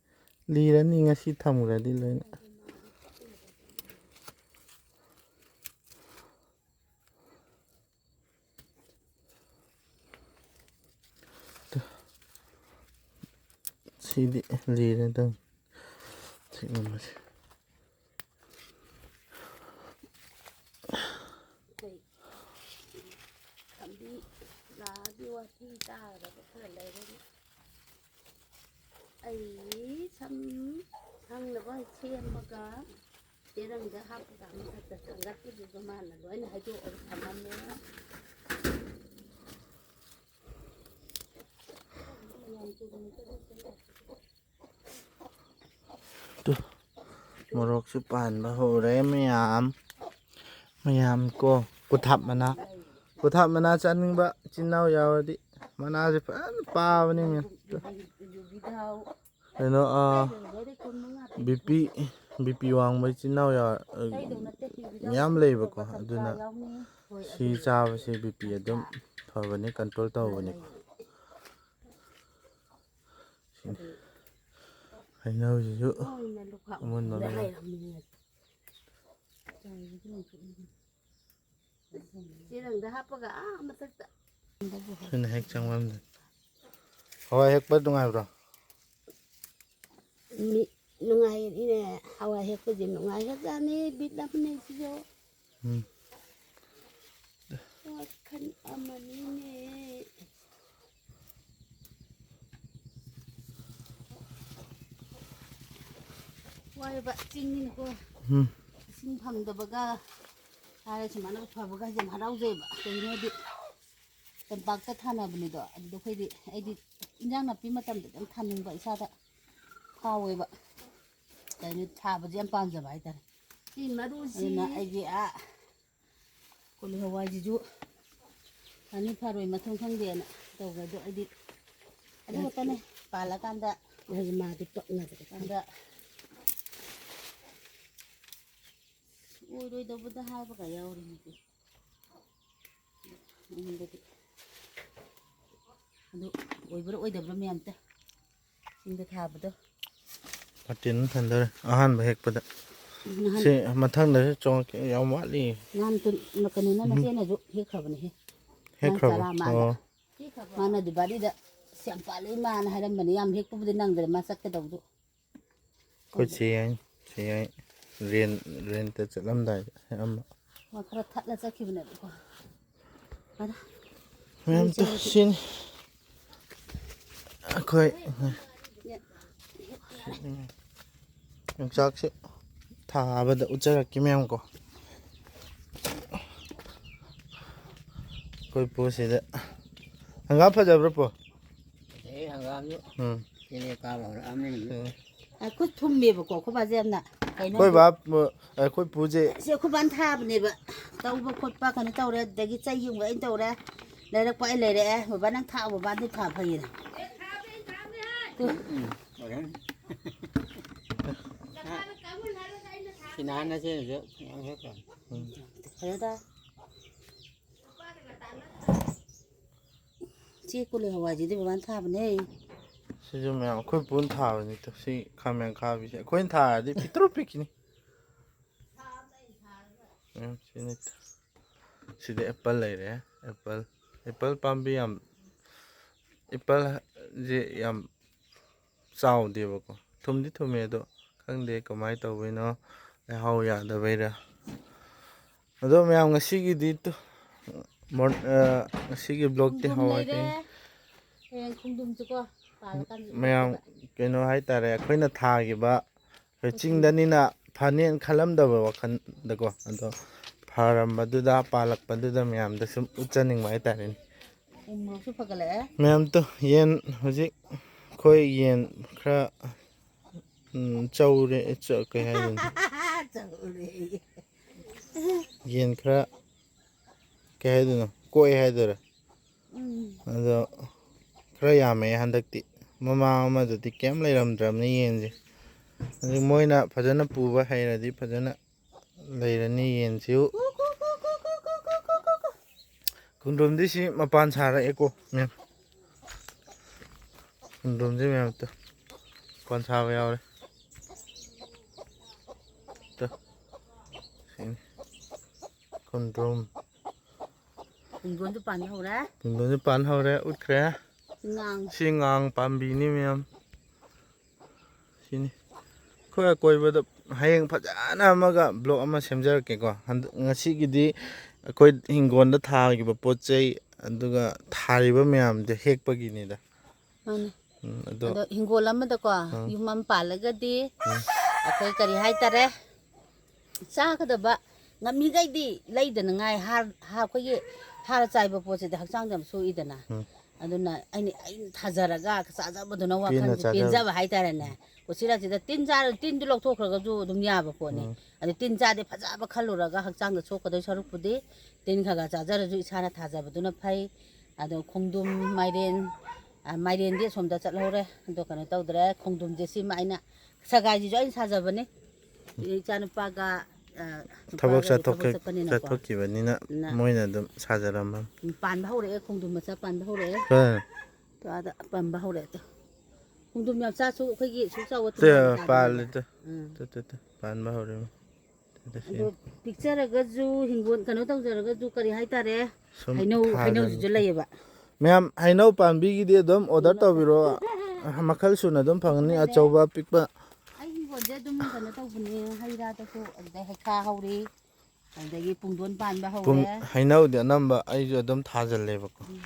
ꯂꯤꯔꯅꯤ ꯉꯁꯤ ꯊꯝꯈ꯭ꯔꯗꯤ ꯂꯣꯏꯅ꯫ ꯁꯤꯗꯤ ꯂꯤꯔꯦ ꯑꯗꯨꯝ꯫ ꯁꯤꯒꯨꯝꯕꯁꯦ꯫ ꯑꯩꯈꯣꯏ ꯂꯝꯕꯤ ꯂꯥꯛꯑꯗꯤ ꯋꯥꯊꯤ ꯆꯥꯒꯗꯕ ꯈꯔ ꯂꯩꯔꯅꯤ꯫ ꯑꯩ ꯁꯝ ꯁꯪꯅꯕ ꯁꯦꯝꯃꯒ ꯆꯦꯔꯪꯗ ꯍꯥꯞꯄꯒ ꯃꯊꯛꯇ ꯊꯥꯡꯒꯠꯄꯗꯨꯗ ꯃꯥꯅ ꯂꯣꯏꯅ ꯍꯩꯗꯣꯛꯑꯒ ꯊꯝꯃꯝꯃꯦ꯫ ꯇꯨ, ꯃꯣꯔꯣꯛꯁꯨ ꯄꯥꯟꯕ ꯍꯧꯔꯦ ꯃꯌꯥꯝ꯫ ꯃꯌꯥꯝ ꯀꯣ, ꯀꯨꯊꯥꯞ ꯃꯅꯥ꯫ ꯀꯨꯊꯥꯞ ꯃꯅꯥ ꯆꯥꯅꯤꯡꯕ ꯏꯆꯤꯟ ꯏꯅꯥꯎ ꯌꯥꯎꯔꯗꯤ ꯃꯅꯥꯁꯦ ꯐꯖꯅ ꯄꯥꯕꯅꯤ ꯃꯌꯥꯝ꯫ ꯀꯩꯅꯣ, ꯑꯥ, ꯕꯤ ꯄꯤ, ꯕꯤ ꯄꯤ ꯋꯥꯡꯕ ꯏꯆꯤꯟ ꯏꯅꯥꯎ ꯌꯥꯎ-, ꯃꯌꯥꯝ ꯂꯩꯕꯀꯣ꯫ ꯑꯗꯨꯅ ꯁꯤ ꯆꯥꯕꯁꯦ ꯕꯤ ꯄꯤ ꯑꯗꯨꯝ ꯐꯕꯅꯤ, ꯀꯟꯇ꯭ꯔꯣꯜ ꯇꯧꯕꯅꯤꯀꯣ꯫ ꯁꯤꯅꯤ꯫ ꯍꯩꯅꯧꯁꯤꯁꯨ ꯑꯣꯏꯅ ꯂꯨꯈꯥꯛ ꯑꯃꯨꯟꯕ ꯃꯌꯥꯝ ꯂꯩꯔꯝꯃꯤ꯫ ꯆꯦꯔꯪꯗ ꯍꯥꯞꯄꯒ ꯑꯥ ꯃꯊꯛꯇ꯫ ꯁꯤꯅ ꯍꯦꯛ ꯆꯪꯐꯝꯗ꯫ ꯍꯋꯥꯏ ꯍꯦꯛꯄ ꯅꯨꯡꯉꯥꯏꯕ꯭ꯔꯣ? ꯃꯤ ꯅꯨꯡꯉꯥꯏꯔꯤꯅꯦ꯫ ꯍꯋꯥꯏ ꯍꯦꯛꯄꯁꯦ ꯅꯨꯡꯉꯥꯏꯈ꯭ꯔꯖꯥꯠꯅꯤ꯫ ꯕꯤꯠ ꯑꯃꯅꯤ ꯁꯤꯁꯨ꯫ ꯎꯝ꯫ ꯋꯥꯈꯜ ꯑꯃꯅꯤꯅꯦ꯫ ꯋꯥꯏꯕ ꯆꯤꯡꯅꯤꯅꯀꯣ꯫ ꯎꯝ꯫ ꯏꯁꯤꯡ ꯐꯪꯗꯕꯒ ꯍꯥꯏꯔ ꯁꯨꯃꯥꯏꯅ ꯐꯕꯒ ꯌꯥꯝ ꯍꯔꯥꯎꯖꯩꯕ꯫ ꯀꯩꯒꯤꯅꯣꯗꯤ ꯇꯝꯄꯥꯛꯇ ꯊꯥꯅꯕꯅꯤꯗꯣ꯫ ꯑꯗꯨꯗ ꯑꯩꯈꯣꯏꯗꯤ, ꯑꯩꯗꯤ ꯏꯟꯖꯥꯡ ꯅꯥꯄꯤ ꯃꯇꯝꯗ ꯌꯥꯝ ꯊꯥꯅꯤꯡꯕ, ꯏꯁꯥꯗ ꯐꯥꯎꯋꯦꯕ꯫ ꯀꯩꯅꯣ, ꯊꯥꯕꯁꯦ ꯌꯥꯝ ꯄꯥꯝꯖꯕ ꯍꯥꯏꯇꯥꯔꯦ꯫ ꯁꯤ ꯃꯔꯨꯁꯤ ꯑꯗꯨꯅ ꯑꯩꯒꯤ ꯑꯥ ꯀꯣꯂꯤ ꯍꯋꯥꯏꯁꯤꯁꯨ ꯐꯅꯤ ꯐꯔꯣꯏ ꯃꯊꯣꯡ ꯈꯪꯗꯦꯅ ꯇꯧꯕꯗꯣ ꯑꯩꯗꯤ ꯑꯗꯨ ꯈꯛꯇꯅꯦ ꯄꯥꯜꯂꯀꯥꯟꯗ꯫ ꯃꯥꯁꯦ ꯃꯥꯗꯤ ꯄꯛꯅꯗ꯭ꯔꯦ꯫ ꯀꯥꯟꯗ ꯑꯣꯏꯔꯣꯏꯗꯧꯕꯗ ꯍꯥꯏꯕꯒ ꯌꯥꯎꯔꯤꯅꯤꯗꯤ꯫ ꯑꯩꯉꯣꯟꯗꯗꯤ ꯑꯗꯨ ꯑꯣꯏꯕ꯭ꯔꯥ ꯑꯣꯏꯗꯕ꯭ꯔꯥ ꯃꯌꯥꯝꯇ ꯆꯤꯡꯗ ꯊꯥꯕꯗꯣ꯫ ꯃꯇꯤꯟ ꯊꯟꯗꯣꯔꯦ ꯑꯍꯥꯟꯕ ꯍꯦꯛꯄꯗ꯫ ꯅꯍꯥꯟ ꯁꯤ ꯃꯊꯪꯗꯁꯨ ꯆꯣꯡꯉꯛꯀꯦ ꯌꯥꯝ ꯋꯥꯠꯂꯤ꯫ ꯅꯍꯥꯟ ꯇꯨ-, ꯀꯩꯅꯣꯅ ꯎꯝ꯫ ꯃꯆꯦꯅꯁꯨ ꯍꯦꯛꯈ꯭ꯔꯕꯅꯦꯍꯦ꯫ ꯅꯍꯥꯟ ꯍꯦꯛꯈ꯭ꯔꯕꯣ? ꯆꯔꯥ ꯑꯃꯗ꯫ ꯑꯣ꯫ ꯃꯥꯅ ꯗꯤꯕꯥꯔꯤꯗ "ꯑꯁ ꯌꯥꯝ ꯄꯥꯜꯂꯤ ꯏꯃꯥꯅ" ꯍꯥꯏꯔꯝꯕꯅꯦ꯫ ꯌꯥꯝ ꯍꯦꯛꯄꯕꯨꯗꯤ ꯅꯪꯗ꯭ꯔꯦ ꯃꯥ ꯆꯠꯀꯗꯧꯕꯗꯣ꯫ ꯑꯩꯈꯣꯏ ꯆꯦ ꯌꯥꯏ, ꯆꯦ ꯌꯥꯏ ꯔꯦꯟ, ꯔꯦꯟꯇ ꯆꯠꯂꯝꯗꯥꯏꯗ ꯍꯦꯛꯑꯝꯕ꯫ ꯃꯥ ꯈꯔ ꯊꯠꯂ ꯆꯠꯈꯤꯕꯅꯦꯕꯀꯣ꯫ ꯑꯗ ꯃꯌꯥꯝ ꯇꯧꯁꯤꯅꯤ꯫ ꯑꯩꯈꯣꯏ ꯌꯣꯡꯆꯥꯛꯁꯦ ꯊꯥꯕꯗ ꯎꯠꯆꯔꯛꯀꯦ ꯃꯌꯥꯝ ꯀꯣ꯫ ꯑꯩꯈꯣꯏ ꯄꯨꯁꯤꯗ ꯍꯪꯒꯥꯝ ꯐꯖꯕ꯭ꯔꯥ ꯄꯨ? ꯐꯖꯩ ꯍꯪꯒꯥꯝꯁꯨ꯫ ꯎꯝ꯫ ꯀꯦꯂꯦ ꯀꯥꯕ ꯍꯧꯔꯛꯑꯕꯅꯤꯅ꯫ ꯎꯝ꯫ ꯑꯩꯈꯣꯏ ꯊꯨꯝꯃꯦꯕꯀꯣ ꯑꯩꯈꯣꯏ ꯕꯥꯁꯦ ꯌꯥꯝꯅ꯫ ꯀꯩꯅꯣ ꯑꯩꯈꯣꯏ ꯕꯥ, ꯑꯩꯈꯣꯏ ꯄꯨꯁꯦ꯫ ꯁꯤ ꯑꯩꯈꯣꯏ ꯕꯥꯅ ꯊꯥꯕꯅꯦꯕ꯫ ꯇꯧꯕ ꯈꯣꯠꯄ ꯀꯩꯅꯣ ꯇꯧꯔꯦ, ꯑꯗꯨꯗꯒꯤ ꯆꯩ ꯌꯨꯡꯕ ꯑꯩꯅ ꯇꯧꯔꯦ꯫ ꯂꯩꯔꯛꯄ ꯑꯩ ꯂꯩꯔꯛꯑꯦ꯫ ꯕꯕꯥ ꯅꯪ ꯊꯥꯛꯑꯣ, ꯕꯕꯥ ꯑꯗꯨ ꯊꯥ ꯐꯩꯌꯦꯅ꯫ ꯎꯝ, ꯎꯝ, ꯑꯣꯏꯔꯝꯅꯤ꯫ ꯁꯤꯅꯥꯅ ꯆꯦꯟꯕꯁꯨ ꯌꯥꯝ ꯍꯦꯛꯈ꯭ꯔꯕꯅꯤ꯫ ꯎꯝ꯫ ꯐꯔꯦꯗ꯫ ꯆꯦ ꯀꯣꯂꯤ ꯍꯋꯥꯏꯁꯤꯗꯤ ꯕꯕꯥꯅ ꯊꯥꯕꯅꯦ꯫ ꯁꯤ ꯁꯤꯁꯨ ꯃꯌꯥꯝ ꯑꯩꯈꯣꯏ ꯄꯨꯟ ꯊꯥꯕꯅꯤ꯫ ꯁꯤ ꯈꯥꯃꯦꯟ ꯈꯥꯕꯤꯁꯦ ꯑꯩꯈꯣꯏꯅ ꯊꯥꯔꯗꯤ ꯄꯤꯛꯇ꯭ꯔꯨ ꯄꯤꯛꯈꯤꯅꯤ꯫ ꯃꯌꯥꯝ ꯁꯤꯅꯤ꯫ ꯁꯤꯗ ꯑꯦꯄꯜ ꯂꯩꯔꯦ꯫ ꯑꯦꯄꯜ, ꯑꯦꯄꯜ ꯄꯥꯝꯕꯤ ꯌꯥꯝ, ꯑꯦꯄꯜꯁꯦ ꯌꯥꯝ ꯆꯥꯎꯗꯦꯕꯀꯣ꯫ ꯊꯨꯝꯗꯤ ꯊꯨꯝꯃꯦ, ꯑꯗꯣ ꯈꯪꯗꯦ ꯀꯃꯥꯏꯅ ꯇꯧꯕꯩꯅꯣ, ꯂꯩꯍꯥꯎ ꯌꯥꯗꯕꯩꯔꯥ꯫ ꯑꯗꯣ ꯃꯌꯥꯝ, ꯉꯁꯤꯒꯤꯗꯤ ꯇꯨ-, ꯃꯣꯔ-, ꯑ, ꯉꯁꯤꯒꯤ ꯕ꯭ꯂꯣꯛꯇꯤ ꯈꯣꯡꯗ꯭ꯔꯨꯝ ꯍꯧꯔꯒꯦ꯫ ꯂꯩꯔꯦ꯫ ꯍꯌꯦꯡ ꯈꯣꯡꯗ꯭ꯔꯨꯝꯁꯨꯀꯣ ꯄꯥꯜꯂꯀꯥꯟꯗ ꯃꯌꯥꯝ, ꯎꯠꯂꯛꯀꯦꯕ꯫ ꯀꯩꯅꯣ ꯍꯥꯏꯇꯥꯔꯦ, ꯑꯩꯈꯣꯏꯅ ꯊꯥꯈꯤꯕ, ꯑꯩꯈꯣꯏ ꯆꯤꯡꯗꯅꯤꯅ ꯐꯅꯦꯅ ꯈꯜꯂꯝꯗꯕ ꯋꯥꯈꯜꯗꯀꯣ, ꯑꯗꯣ ꯐꯔꯝꯕꯗꯨꯗ, ꯄꯥꯜꯂꯛꯄꯗꯨꯗ ꯃꯌꯥꯝꯗ ꯁꯨꯝ ꯎꯠꯆꯅꯤꯡꯕ ꯍꯥꯏꯇꯥꯔꯦꯅꯦ꯫ ꯎ ꯃꯣꯔꯣꯛꯁꯨ ꯐꯒꯠꯂꯛꯑꯦ꯫ ꯃꯌꯥꯝꯗꯣ ꯌꯦꯟ ꯍꯧꯖꯤꯛ ꯑꯩꯈꯣꯏ ꯌꯦꯟ ꯈꯔ, ꯎꯝ, ꯆꯧꯔꯦ, ꯆ-, ꯀꯩ ꯍꯥꯏꯗꯣꯏꯅꯣ? ꯆꯧꯔꯦ꯫ ꯌꯦꯟ ꯈꯔ, ꯀꯩ ꯍꯥꯏꯗꯣꯏꯅꯣ? ꯀꯣꯛꯑꯦ ꯍꯥꯏꯗꯣꯏꯔꯥ? ꯎꯝ꯫ ꯑꯗꯣ ꯈꯔ ꯌꯥꯝꯃꯦ ꯍꯟꯗꯛꯇꯤ꯫ ꯃꯃꯥꯡ ꯑꯃꯗꯗꯤ ꯀꯩꯝ ꯂꯩꯔꯝꯗ꯭ꯔꯕꯅꯤ ꯌꯦꯟꯁꯦ꯫ ꯑꯗꯨ ꯃꯣꯏꯅ ꯐꯖꯅ ꯄꯨꯕ ꯍꯩꯔꯗꯤ ꯐꯖꯅ ꯂꯩꯔꯅꯤ ꯌꯦꯟꯁꯤꯕꯨ꯫ ꯈꯣꯡꯗ꯭ꯔꯨꯝꯗꯤ ꯁꯤ ꯃꯄꯥꯟ ꯁꯥꯔꯛꯑꯦꯀꯣ, ꯃꯌꯥꯝ꯫ ꯈꯣꯡꯗ꯭ꯔꯨꯝꯁꯤ ꯃꯌꯥꯝ ꯇꯨ꯫ ꯃꯄꯥꯟ ꯁꯥꯕ ꯌꯥꯎꯔꯦ꯫ ꯇꯨ꯫ ꯁꯤꯅꯤ꯫ ꯈꯣꯡꯗ꯭ꯔꯨꯝ꯫ ꯄꯨꯡꯗꯣꯟꯁꯨ ꯄꯥꯟꯕ ꯍꯧꯔꯦ꯫ ꯄꯨꯡꯗꯣꯟꯁꯨ ꯄꯥꯟ ꯍꯧꯔꯦ, ꯎꯠꯈ꯭ꯔꯦ꯫ ꯉꯥꯡ꯫ ꯁꯤ ꯉꯥꯡ ꯄꯥꯝꯕꯤꯅꯤ ꯃꯌꯥꯝ꯫ ꯁꯤꯅꯤ꯫ ꯑꯩꯈꯣꯏ ꯑꯀꯣꯏꯕꯗ ꯍꯌꯦꯡ ꯐꯖꯅ ꯑꯃꯒ ꯕ꯭ꯂꯣꯛ ꯑꯃ ꯁꯦꯝꯖꯔꯛꯀꯦꯀꯣ꯫ ꯍꯟꯗꯛ, ꯉꯁꯤꯒꯤꯗꯤ ꯑꯩꯈꯣꯏ ꯍꯤꯡꯒꯣꯜꯗ ꯊꯥꯈꯤꯕ ꯄꯣꯠ ꯆꯩ, ꯑꯗꯨꯒ ꯊꯥꯔꯤꯕ ꯃꯌꯥꯝꯗꯣ ꯍꯦꯛꯄꯒꯤꯅꯤꯗ꯫ ꯃꯥꯅꯦ꯫ ꯎꯝ, ꯑꯗꯣ ꯑꯗꯣ ꯍꯤꯡꯒꯣꯜ ꯑꯃꯗꯀꯣ, ꯎꯝ꯫ ꯌꯨꯝ ꯑꯃ ꯄꯥꯜꯂꯒꯗꯤ ꯎꯝ꯫ ꯑꯩꯈꯣꯏ ꯀꯔꯤ ꯍꯥꯏꯇꯥꯔꯦ? ꯆꯥꯒꯗꯕ ꯉꯝꯃꯤꯈꯩꯗꯤ ꯂꯩꯗꯅꯉꯥꯏ, ꯍꯥꯔ, ꯍꯥꯔ, ꯑꯩꯈꯣꯏꯒꯤ ꯍꯥꯔ ꯆꯥꯏꯕ ꯄꯣꯠꯁꯤꯗꯤ ꯍꯛꯆꯥꯡꯗ ꯌꯥꯝ ꯁꯣꯛꯏꯗꯅ꯫ ꯎꯝ꯫ ꯑꯗꯨꯅ ꯑꯩꯅ, ꯑꯩꯅ ꯊꯥꯖꯔꯒ ꯆꯥꯖꯕꯗꯨꯅ ꯄꯦꯟꯅ ꯋꯥꯈꯜꯁꯦ ꯆꯥꯖꯕ꯫ ꯄꯦꯟꯖꯕ ꯍꯥꯏꯇꯥꯔꯦꯅꯦ꯫ ꯎꯆꯤꯟ ꯅꯥꯆꯤꯟꯗ ꯇꯤꯟ ꯆꯥꯔ-, ꯇꯤꯟꯗꯨ ꯂꯧꯊꯣꯛꯈ꯭ꯔꯒꯁꯨ ꯑꯗꯨꯝ ꯌꯥꯕ ꯄꯣꯠꯅꯤ꯫ ꯎꯝ꯫ ꯑꯗꯨ ꯇꯤꯟ ꯆꯥꯗꯦ ꯐꯖꯕ ꯈꯜꯂꯨꯔꯒ ꯍꯛꯆꯥꯡꯗ ꯁꯣꯛꯀꯗꯣꯏ ꯁꯔꯨꯛꯄꯨꯗꯤ ꯇꯤꯟ ꯈꯔ ꯈꯔ ꯆꯥꯖꯔꯁꯨ ꯏꯁꯥꯅ ꯊꯥꯖꯕꯗꯨꯅ ꯐꯩ꯫ ꯑꯗꯣ ꯈꯣꯡꯗ꯭ꯔꯨꯝ, ꯃꯥꯏꯔꯦꯟ, ꯑ, ꯃꯥꯏꯔꯦꯟꯗꯤ ꯑꯁꯣꯝꯗ ꯆꯠꯍꯧꯔꯦ꯫ ꯑꯗꯣ ꯀꯩꯅꯣ ꯇꯧꯗ꯭ꯔꯦ꯫ ꯈꯣꯡꯗ꯭ꯔꯨꯝꯁꯦ ꯁꯤꯃ ꯑꯩꯅ, ꯁꯒꯥꯏꯁꯤꯁꯨ ꯑꯩꯅ ꯁꯥꯖꯕꯅꯤ꯫ ꯏꯆꯥꯅꯨꯄꯥꯒ, ꯑ, ꯊꯕꯛ ꯅꯨꯄꯥꯒꯗꯤ ꯊꯕꯛ ꯆꯠꯊꯣꯛꯈꯤ-, ꯆꯠꯄꯅꯤꯅꯀꯣ꯫ ꯆꯠꯊꯣꯛꯈꯤꯕꯅꯤꯅ ꯅ-, ꯃꯣꯏꯅ ꯑꯗꯨꯝ ꯁꯥꯖꯔꯝꯃꯅꯤ꯫ ꯎꯝ, ꯄꯥꯟꯕ ꯍꯧꯔꯛꯑꯦ, ꯈꯣꯡꯗ꯭ꯔꯨꯝ ꯃꯆꯥ ꯄꯥꯟꯕ ꯍꯧꯔꯛꯑꯦ꯫ ꯍꯣꯏ꯫ ꯇꯣ ꯑꯥꯗ ꯄꯥꯟꯕ ꯍꯧꯔꯛꯑꯦ ꯇꯣ꯫ ꯈꯣꯡꯗ꯭ꯔꯨꯝ ꯌꯥꯝ ꯆꯥꯁꯨ ꯑꯩꯈꯣꯏꯒꯤ ꯁꯨꯛ ꯆꯥꯎꯕ ꯇꯦ, ꯊꯨꯝꯖꯥꯗꯦ꯫ ꯄꯥꯜꯂꯦ ꯇꯦ꯫ ꯎꯝ꯫ ꯇꯦ, ꯇꯦ, ꯇꯦ꯫ ꯄꯥꯟꯕ ꯍꯧꯔꯦ꯫ ꯇꯦ, ꯇꯦ, ꯁꯤ꯫ ꯑꯗꯣ ꯄꯤꯛꯆꯔꯒꯁꯨ ꯍꯤꯡꯒꯣꯜ ꯀꯩꯅꯣ ꯇꯧꯖꯔꯒꯁꯨ ꯀꯔꯤ ꯍꯥꯏꯇꯥꯔꯦ? ꯁꯨꯝ ꯍꯩꯅꯧ, ꯊꯥꯗꯅ꯫ ꯍꯩꯅꯧꯁꯤꯁꯨ ꯂꯩꯌꯦꯕ꯫ ꯃꯌꯥꯝ ꯍꯩꯅꯧ ꯄꯥꯝꯕꯤꯒꯤꯗꯤ ꯑꯗꯨꯝ order ꯇꯧꯕꯤꯔꯣ꯫ ꯃꯈꯜ ꯁꯨꯅ ꯑꯗꯨꯝ ꯐꯪꯒꯅꯤ, ꯑꯗꯨꯅꯦ꯫ ꯑꯆꯧꯕ ꯑꯄꯤꯛꯄ꯫ ꯑꯩ ꯍꯤꯡꯒꯣꯜꯁꯦ ꯑꯗꯨꯝ ꯀꯩꯅꯣ ꯇꯧꯕꯅꯦ, ꯍꯩ ꯔꯥꯗꯁꯨ ꯑꯗꯨꯗꯩ ꯍꯩꯈꯥ ꯍꯧꯔꯤ, ꯑꯗꯒꯤ ꯄꯨꯡꯗꯣꯟ ꯄꯥꯟꯕ ꯄꯨꯡ-, ꯍꯧꯔꯦ꯫ ꯍꯩꯅꯧꯗꯤ ꯑꯅꯝꯕ ꯑꯩꯁꯨ ꯑꯗꯨꯝ ꯊꯥꯖꯜꯂꯦꯕꯀꯣ꯫ ꯎꯝ꯫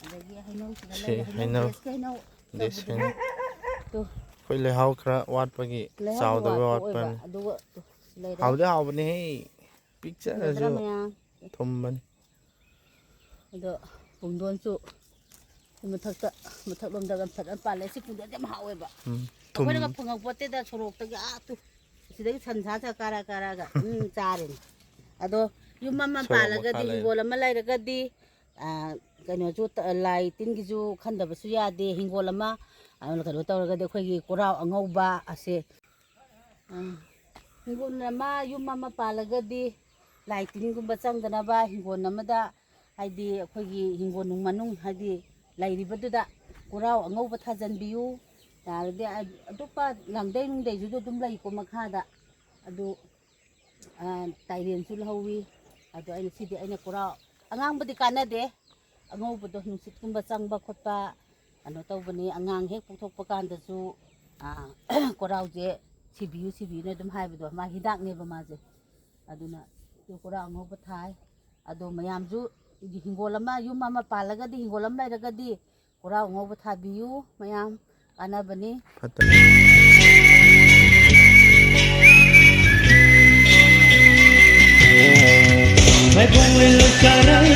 ꯑꯗꯒꯤ ꯍꯩꯅꯧꯁꯤꯗ ꯁꯤ ꯂꯩꯔꯦ, ꯍꯩꯅꯧ ꯍꯩꯅꯧ꯫ ꯗꯦꯁꯀꯤ ꯍꯩꯅꯧ ꯗꯦꯁꯀꯤ ꯑꯆꯧꯕꯗꯨꯅꯤ꯫ ꯍꯩꯅꯧ꯫ ꯇꯨ꯫ ꯑꯩꯈꯣꯏ ꯂꯩꯍꯥꯎ ꯈꯔ ꯋꯥꯠꯄꯒꯤ, ꯂꯩꯍꯥꯎ ꯆꯥꯎꯗꯕ ꯋꯥꯠꯄ ꯋꯥꯠꯄꯅꯤ꯫ ꯑꯣꯏꯕ꯫ ꯑꯗꯨꯒ ꯇꯨ, ꯂꯩꯔꯦ꯫ ꯍꯥꯎꯗꯤ ꯍꯥꯎꯕꯅꯦꯍꯦ꯫ ꯄꯤꯛꯆꯔꯁꯨ ꯐꯖꯗ꯭ꯔꯥ ꯃꯌꯥꯝ? ꯊꯨꯝꯕꯅꯤ꯫ ꯑꯗꯣ ꯄꯨꯡꯗꯣꯟꯁꯨ ꯃꯊꯛꯇ, ꯃꯊꯛꯂꯣꯝꯗꯒ ꯐꯖꯅ ꯄꯥꯜꯂꯦ꯫ ꯁꯤ ꯄꯨꯡꯗꯣꯟꯁꯦ ꯌꯥꯝ ꯍꯥꯎꯋꯦꯕ꯫ ꯎꯝ, ꯊꯨꯝ-꯫ ꯑꯩꯈꯣꯏꯅꯒ ꯐꯪꯉꯛꯄꯣꯠꯇꯦꯗ ꯁꯣꯔꯣꯛꯇꯒꯤ, ꯑꯥ, ꯇꯨ, ꯁꯤꯗꯒꯤ ꯁꯟꯁꯥ ꯁꯥ ꯀꯥꯔ ꯀꯥꯔꯒ ꯑꯗꯨꯝ ꯆꯥꯔꯤꯅꯤ꯫ ꯑꯗꯣ ꯌꯨꯝ ꯑꯃ ꯁꯣꯔꯣꯛ ꯄꯥꯜꯂꯒꯗꯤ, ꯃꯈꯥ ꯂꯩꯔꯦ꯫ ꯍꯤꯡꯒꯣꯜ ꯑꯃ ꯂꯩꯔꯒꯗꯤ, ꯑꯥ, ꯀꯩꯅꯣꯁꯨ ꯇ-, ꯂꯥꯏ ꯇꯤꯟꯒꯤꯁꯨ ꯈꯟꯗꯕꯁꯨ ꯌꯥꯗꯦ꯫ ꯍꯤꯡꯒꯣꯜ ꯑꯃ, ꯑꯗꯨꯅ ꯀꯩꯅꯣ ꯇꯧꯔꯒꯗꯤ ꯑꯩꯈꯣꯏꯒꯤ ꯀꯣꯔꯥꯎ ꯑꯉꯧꯕ ꯑꯁꯦ ꯑꯥ, ꯍꯤꯡꯒꯣꯜ ꯑꯃ, ꯌꯨꯝ ꯑꯃ ꯄꯥꯜꯂꯒꯗꯤ ꯂꯥꯏ ꯇꯤꯟꯒꯨꯝꯕ ꯆꯪꯗꯅꯕ ꯍꯤꯡꯒꯣꯜ ꯑꯃꯗ, ꯍꯥꯏꯗꯤ ꯑꯩꯈꯣꯏꯒꯤ ꯍꯤꯡꯒꯣꯜ ꯅꯨꯡ ꯃꯅꯨꯡ, ꯍꯥꯏꯗꯤ ꯂꯩꯔꯤꯕꯗꯨꯗ ꯀꯣꯔꯥꯎ ꯑꯉꯧꯕ ꯊꯥꯖꯟꯕꯤꯌꯨ꯫ ꯌꯥꯔꯗꯤ ꯑ-, ꯑꯇꯣꯞꯄ ꯂꯥꯡꯗꯩ ꯅꯨꯡꯗꯩꯁꯨ ꯑꯗꯨꯝ ꯂꯩꯀꯣ ꯃꯈꯥꯗ꯫ ꯑꯗꯨ, ꯑ, ꯇꯥꯏꯔꯦꯟꯁꯨ ꯂꯧꯍꯧꯋꯤ꯫ ꯑꯗꯣ ꯑꯩꯅ ꯁꯤꯗꯤ ꯑꯩꯅ ꯀꯣꯔꯥꯎ ꯑꯉꯥꯡꯕꯗꯤ ꯀꯥꯟꯅꯗꯦ꯫ ꯑꯉꯧꯕꯗꯣ ꯅꯨꯡꯁꯤꯠꯀꯨꯝꯕ ꯆꯪꯕ ꯈꯣꯠꯄ ꯀꯩꯅꯣ ꯇꯧꯕꯅꯤ꯫ ꯑꯉꯥꯡ ꯍꯦꯛ ꯄꯣꯛꯊꯣꯛꯄ ꯀꯥꯟꯗꯁꯨ, ꯑ, ꯀꯣꯔꯥꯎꯁꯦ ꯁꯤꯕꯤꯌꯨ, ꯁꯤꯕꯤꯌꯨꯅ ꯑꯗꯨꯝ ꯍꯥꯏꯕꯗꯣ, ꯃꯥ ꯍꯤꯗꯥꯛꯅꯦꯕ ꯃꯥꯁꯦ꯫ ꯑꯗꯨꯅ ꯀꯣꯔꯥꯎ ꯑꯉꯧꯕ ꯊꯥꯏ꯫ ꯑꯗꯣ ꯃꯌꯥꯝꯁꯨ ꯍꯤꯡꯒꯣꯜ ꯑꯃ, ꯌꯨꯝ ꯑꯃ ꯄꯥꯜꯂꯒꯗꯤ, ꯍꯤꯡꯒꯣꯜ ꯑꯃ ꯂꯩꯔꯒꯗꯤ ꯀꯣꯔꯥꯎ ꯑꯉꯧꯕ ꯊꯥꯕꯤꯌꯨ, ꯃꯌꯥꯝ ꯀꯥꯟꯅꯕꯅꯤ꯫ ꯐꯠꯇꯕ꯫ ꯃꯥꯏꯕꯣꯡ ꯂꯤꯂꯣꯡ ꯀꯥꯔꯝ